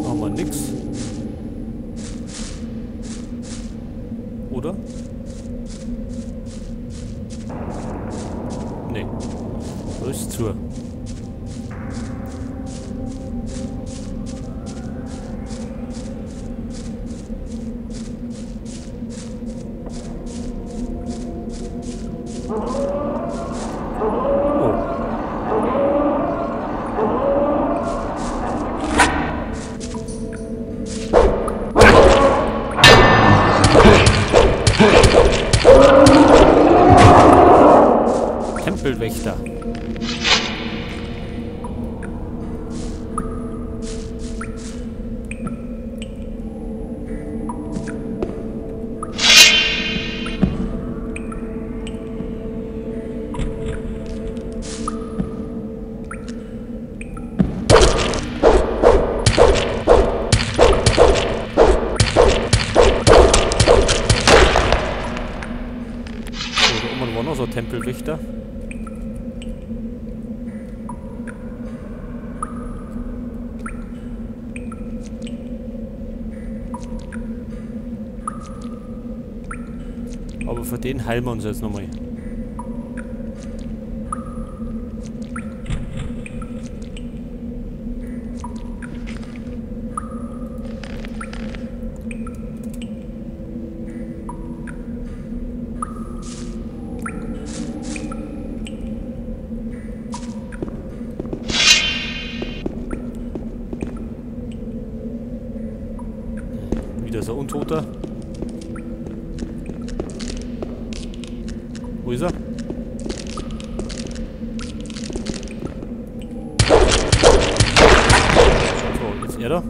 Da haben wir nix. Oder? Nee. Da ist zu. Tempelwächter. So, da oben war noch so ein Tempelwächter. Aber für den heilen wir uns jetzt nochmal. Wieder so ein Untoter. Wo ist er? So, jetzt er da.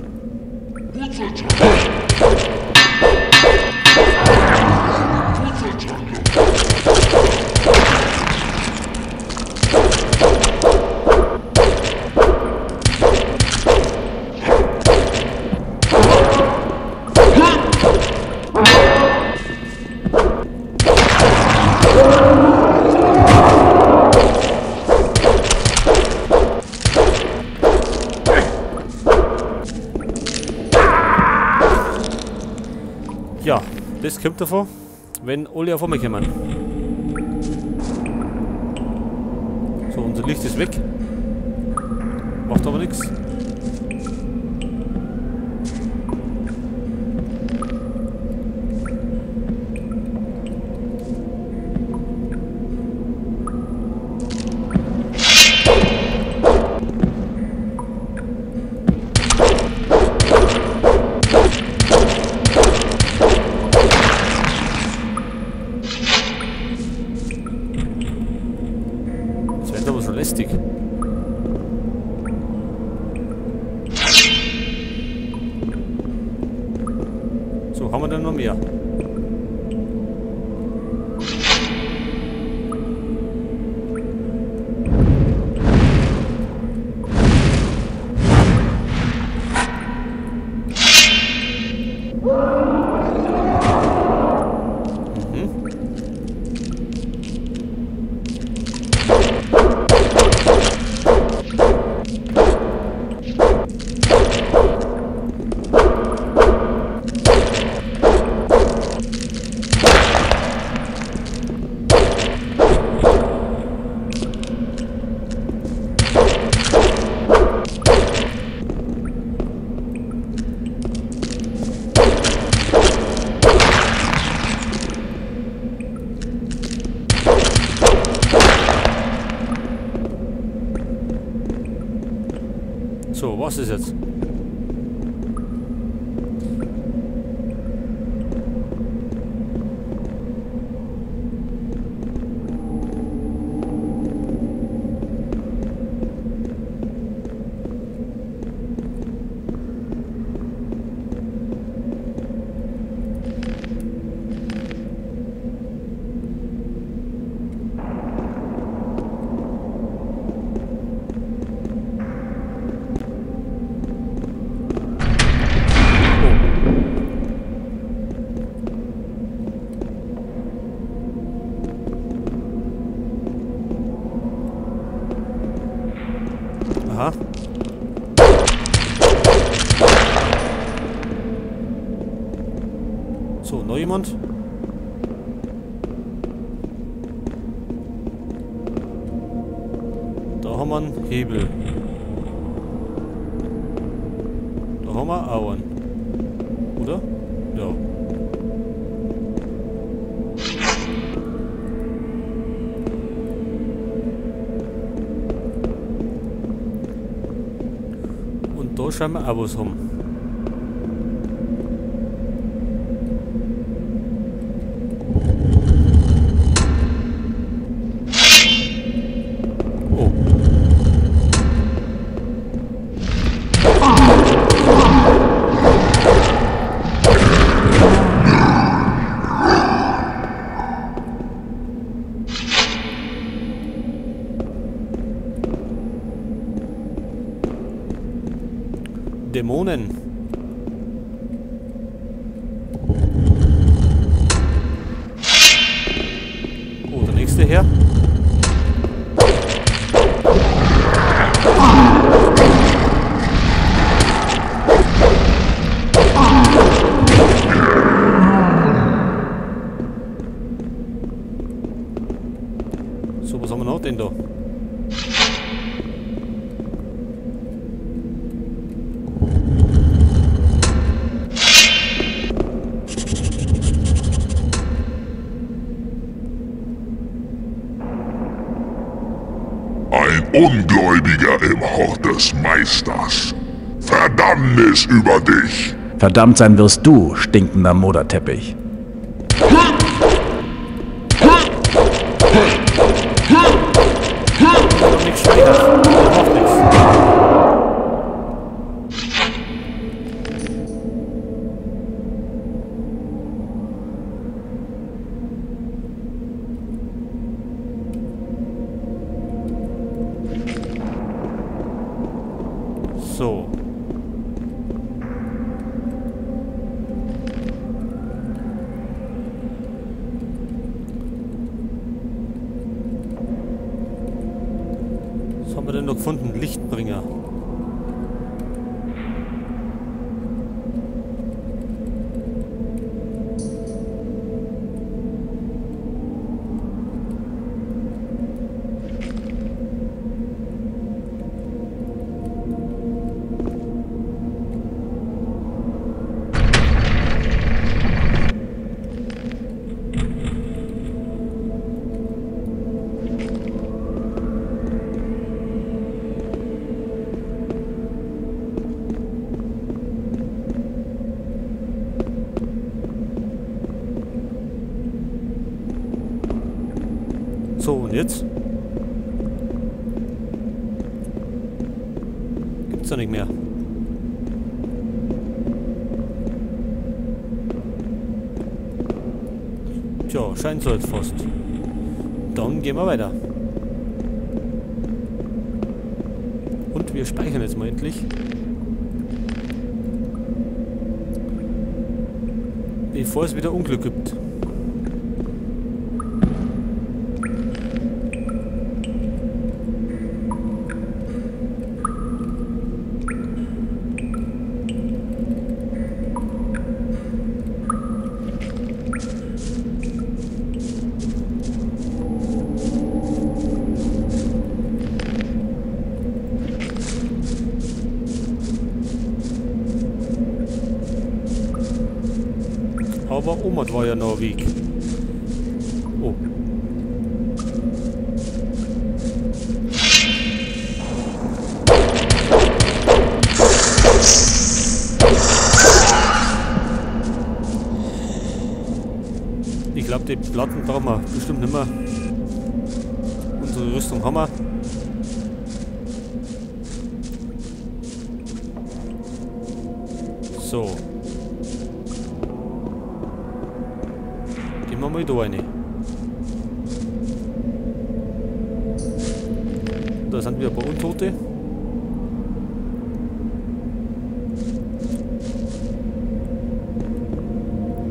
Ja, das kommt davon, wenn alle auf einmal kommen. So, unser Licht ist weg. Macht aber nichts. Lästig. So, haben wir denn noch mehr? So, was ist jetzt? Da jemand? Da haben wir einen Hebel. Da haben wir auch einen. Oder? Ja. Und da schauen wir auch was haben. Oh. Dämonen. Oh, der nächste her. So, was haben wir noch denn da? Ein Ungläubiger im Hort des Meisters. Verdammnis über dich! Verdammt sein wirst du, stinkender Moderteppich. So. Was haben wir denn noch gefunden? Lichtbringer. So, und jetzt? Gibt's da nicht mehr. Tja, scheint so jetzt fast. Dann gehen wir weiter. Und wir speichern jetzt mal endlich. Bevor es wieder Unglück gibt. Aber Oma war ja noch ein Weg. Oh. Ich glaube, die Platten brauchen wir bestimmt nicht mehr. Unsere Rüstung haben wir. So. Gehen wir mal da rein. Da sind wieder ein paar Untote.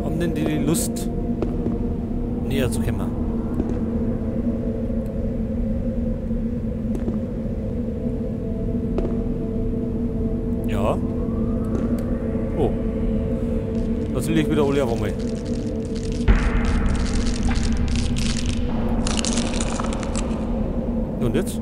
Haben denn die Lust, näher zu kommen? Ja. Oh. Natürlich wieder alle auf einmal. jetzt?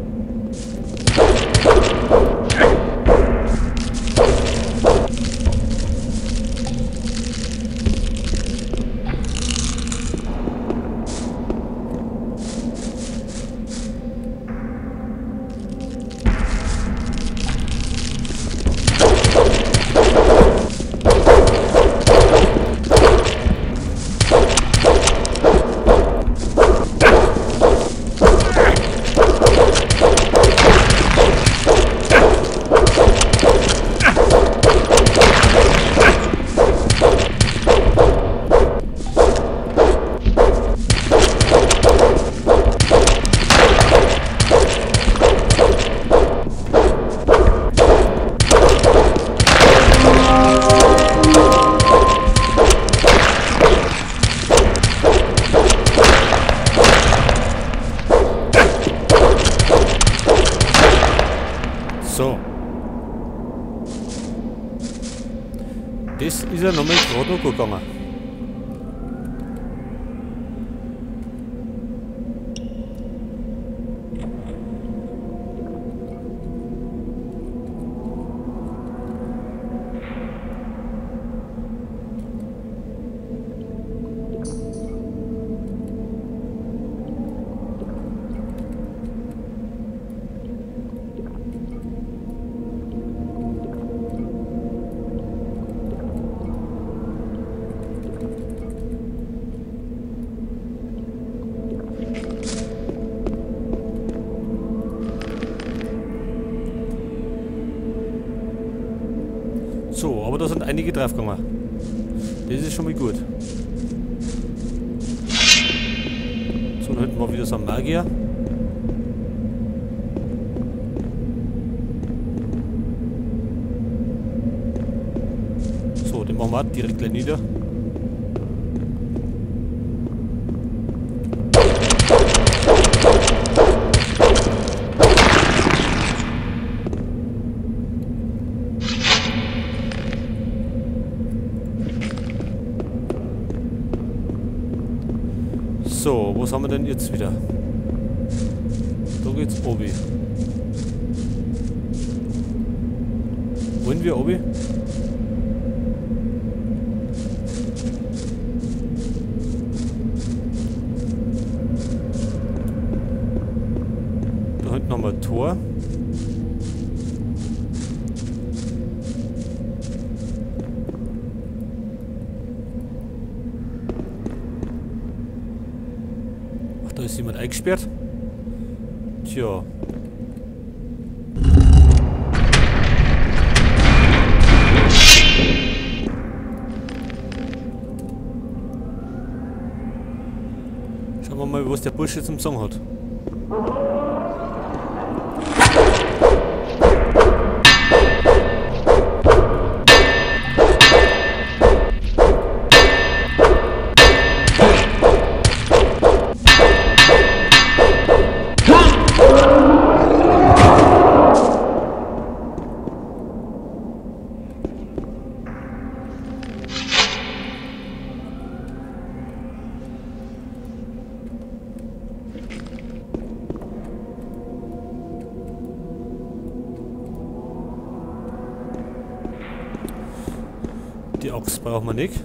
So. Das ist ja nochmal gerade noch gut gegangen. So, aber da sind einige draufgegangen. Das ist schon mal gut. So, dann hätten wir wieder so einen Magier. So, den machen wir direkt gleich nieder. So, was haben wir denn jetzt wieder? Da geht's obi. Wollen wir obi? Da hinten haben wir ein Tor. Da ist jemand eingesperrt. Tja. Schauen wir mal, was der Bursche zum Song hat. Die Axt brauchen wir nicht.